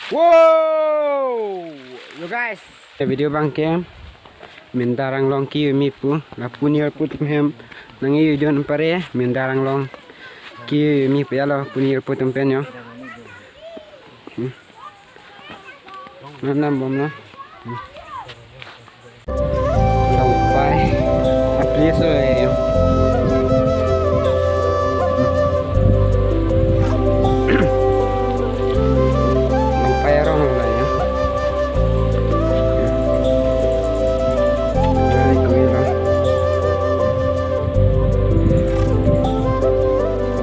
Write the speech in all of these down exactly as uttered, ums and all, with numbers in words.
Wow! Yo guys, e video abang ke Mindar Anglong kimi pu, lapu nirpo atum hem nangji jon pare, Mindar Anglong kimi pu alo pu nirpo atum pen yo. Hmm. Nang nang bom lo. Hmm. Longpai. A place lo yo. Longpai arong lo yo. Ai, koi lo.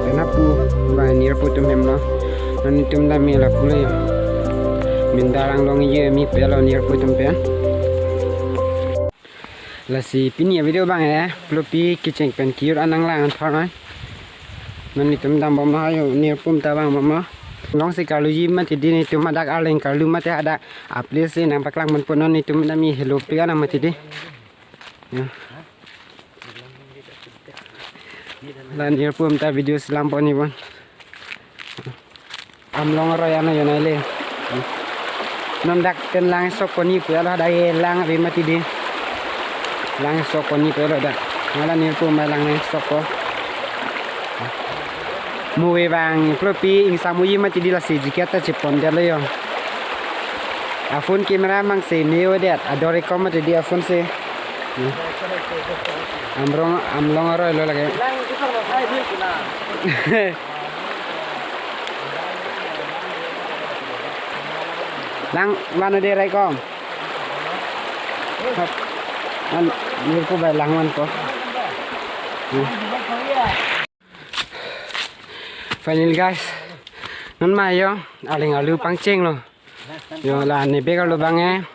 Pen lapu, ba nirpo atum hem lo. Non netum dam-i lapu lo yo. Mindar Anglong kimi pu alo nirpo atum pen. Lasi pini a video abang e, pulopi kecheng pen kejut an nanglang thor noi. Non netum dam bom lo yo, nirpo atum ta vang bom lo. Longsi karluji mati di netum, hadak Arleng karlu mati, hadak a place si nangpaklang ponpo, non netum dam-i helo pik an mati di. Ya. La nirpo atum ta video selam pon ni bon. Amlong aroi ano yo nai le. Non dak pen lang sok koni pu alo, hadak e lang ave mati di. Lang sok koni pu alo dak. Mala nirpo ma lang sok ko. Mo we bang pulopi ingsam unji mati di, lasi jacket ta chepon det lo yo. A phone camera mang si ne-o det, ador ekom mati di a phone si. Hmm. Amrong, amlong aroi lo lake. Lang van ode rai kom. Hap. An, nirpo bai lang van ko. Hmm. Finally guys, non ma yo, Arleng arlu pangcheng lo. Yo la ne bek arlo abang e,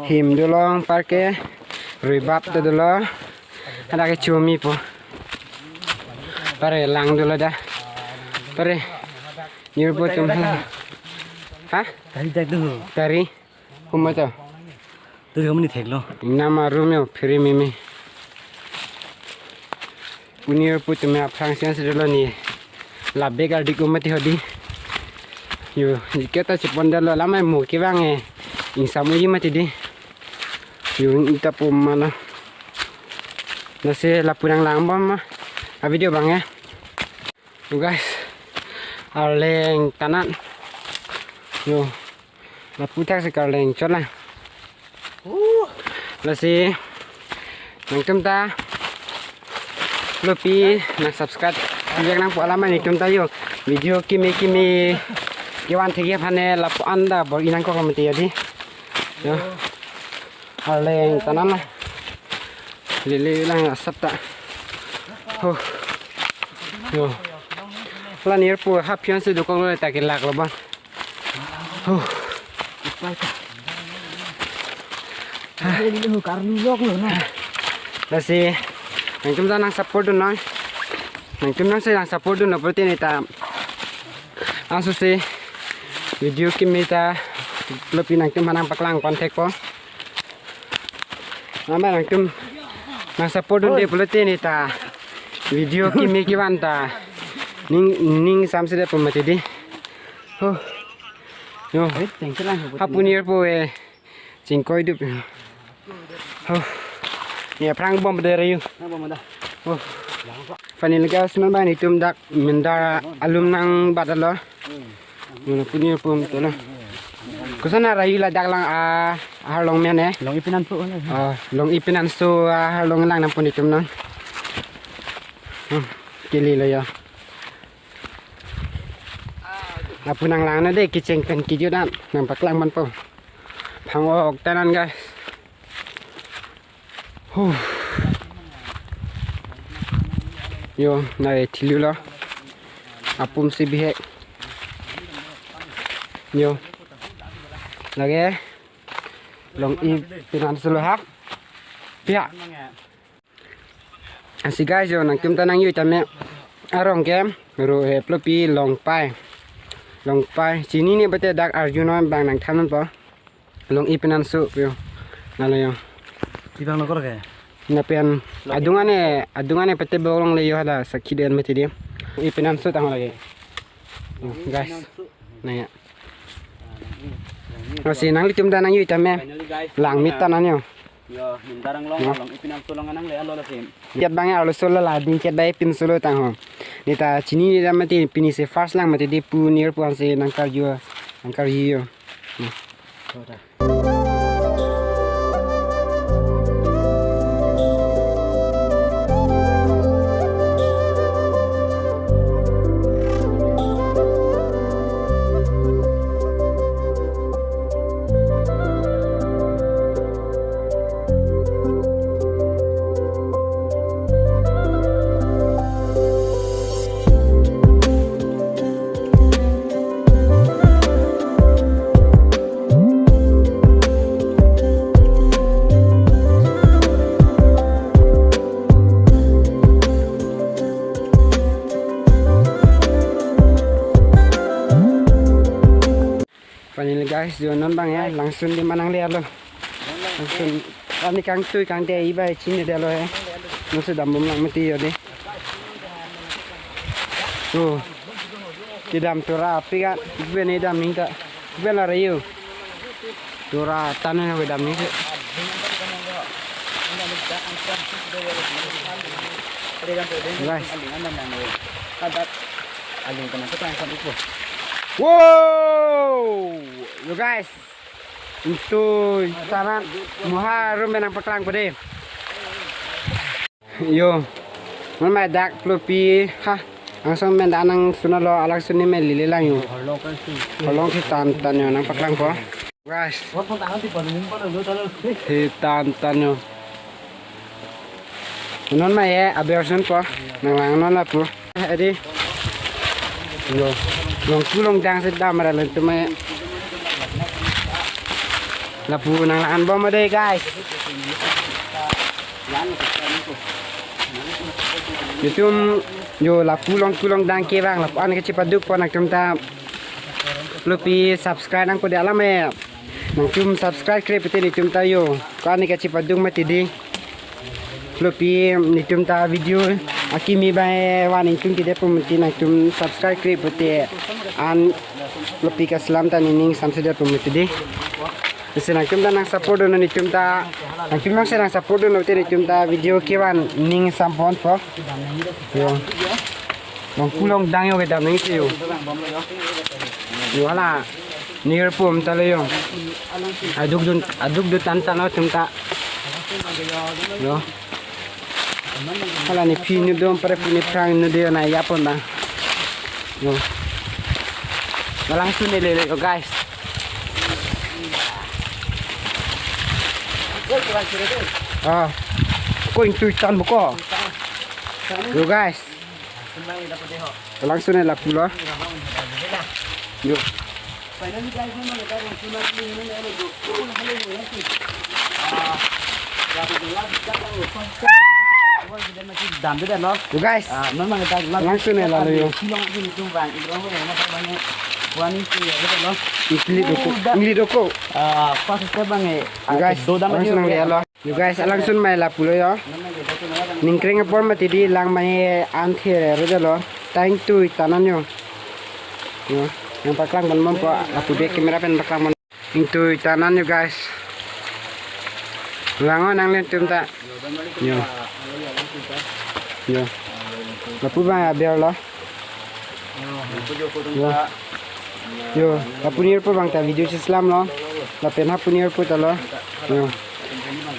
him dolo, anparke rui bap ta dolo. Hadak ke chumi po. Pare lang dolo da. Pare nirpo atum ha. Ha? Tari tak tu. Tari. Kuma to. Tu kamu ni thek lo. Nama room yo, phiri mimi. Pu nirpo atum aphrang sian si dolo ni. La bek ardik um mati hodi. Yo, jacket ta chepon det lo, lamai mo kevang e. Ingsam unji mati di. Yo, ita pu ma lo. Lasi lapu nanglang bom ma. A video abang e. Yo guys. Arleng tanan. Yo. Lapu thak si karleng chot lang. Lasi nangtum ta pulopi nang subscribe vek nangpo, alamai netum ta yo video kimi kimi kevan thekji aphan ne lapu an ta bor-i nangkok mati yo di. Yo. Arleng tanan la. Lele lang asap ta. Ho. Yo. La nirpo hap pion si dokok lo ta kelak lo bon. Huh. Karlu lok lo na. Lasi nangtum ta nang support dun noi. Nangtum nang si nang support dun lo pulote ne ta. Aso si video kimi ta pulopi nangtum aphan nangpaklang pon thek po. Nama nangtum nang support dunde pulote ne ta video kimi kevan ta ning ning samsi det po mati di. Ho. Yo. Hapu nirpo e. Chingkoi dup. Ho. Ne aphrang bom de rayu. Ho. Finally guys, non ba netum dak Mindar alum nangbat lo. Nuna pu nirpo atum to lo. Koson arayu ladak lang a, aharlong mene. Long-i Pinanso ne. Oh, Long-i Pinanso aharlong lang nangpo netum non. Hmm, kili lo yo. Lapu nanglang na de kecheng pen kejut an nangpaklang ponpo. Phang-ok tanan guys. Huh. Yo, nai thilu lo. Apum si bihek. Yo. Lake Long-i Pinanso lo ha. Pia. Lasi guys yo, nangtum ta nang yo tame arong ke ro he pulopi Longpai. Longpai. Chinine pulote dak arju non bang nangthan non po. Long-i Pinanso yo. Nalo yo. Ibang nokor ke? Lapen adung ane, adung ane pete bolong le yo hala sakhi den mati di. Long-i Pinanso tang lake. Guys. Na ya. Lasi nanglitum ta nangjui tame. Finally, guys, langmit ta nangji. Yo, mindarang long, yo, long ipin angsong long nangle-etlo lasi. Ket bang arloso la la ding ket bai pinso lo tang ho. Ne ta chinine dam mati pini si first lang mati di pu nir pu ansi nangkarju nangkarju. Hmm. Finally guys, jo non bang ya, langsun di manang le alo. Langsun, ani kangtui kangte ibai chinine detlo ya. Nonsi dambom lang mati yo de. Tuh. Kedam tora api kan, iben kedam ningta. Iben la rayu. Tora tanah kedam ning. Guys. Wow! Yo guys. Itu saran muha rum benang paklang pade. Yo. Mon mai dak plopi ha. Langsung men danang sunalo alangsun ne men lili lang yo. Holong si tan tan yo nangpaklangpo. Guys. He tan tan yo. Non mai ye aber sunpo. Nanglang non lapu. Adi. Yo. Longku longdang si dam ra lentu mai. Lapu nanglang bom dei guys. Itum yo lapu longku longdang ke bang lapu-an kachepadukpo nangtum ta. Plopi subscribe nangpo dei alam e. Nangtum subscribe kre pute netum ta yo. Ko-an kachepaduk mati dei. Plopi netum ta video akimi bang e van ingtung kedetpo mati nangtum subscribe kre pute an plopi kaselam ta nening samsedet po mati dei. Isi nangtum ta nang support dun netum ta. Nangtum nang se nang support dun pute netum ta video kevan ning samponpo. Yo. Longku longdang yo kedam nangji yo. Yo hala. Nir pum ta le yo. Aduk dun aduk dun tan tan atum ta. Yo. Hala ne phi nu dom pare puni prang nu de na yapon bang. Yo. Langsung ne lele yo guys. Ah. Ko ingtui tan buko. Yo guys. Langsung ne lapu lo. Yo. Dam de lo. Yo guys. Ah, memang kita langsung ne lalo yo. Silong di tung bang, ibrang ko na bang. Wani si ya lo. Ingli doko. Ingli doko. Ah, pas step bang eh. Yo guys, do dam langsung ne lalo. Yo guys, alangsun mai lapu lo yo. Ningkreng apor mati dei lang mai an the re ro lo. Tang tui tanan yo. Yo, nangpaklang bon bompo lapu dei camera pen paklang bon. Ingtui tanan yo guys. Lango nang lentum ta. Yo. Yo. Lapu bang aber lo. Yo. Yo, lapu nir pu bang ta video sislam lo. Lapen hapu nir pu ta lo. Yo.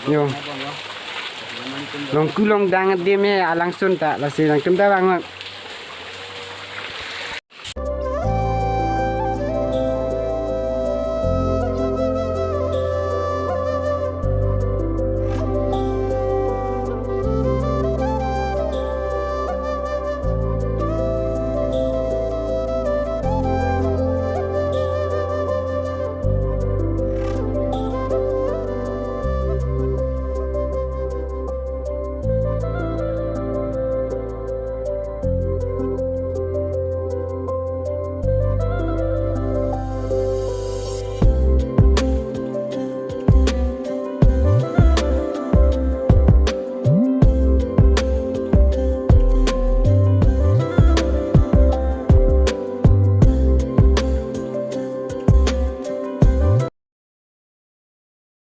Yo. Longku longdang adim he alangsun ta lasi nangtum ta bang.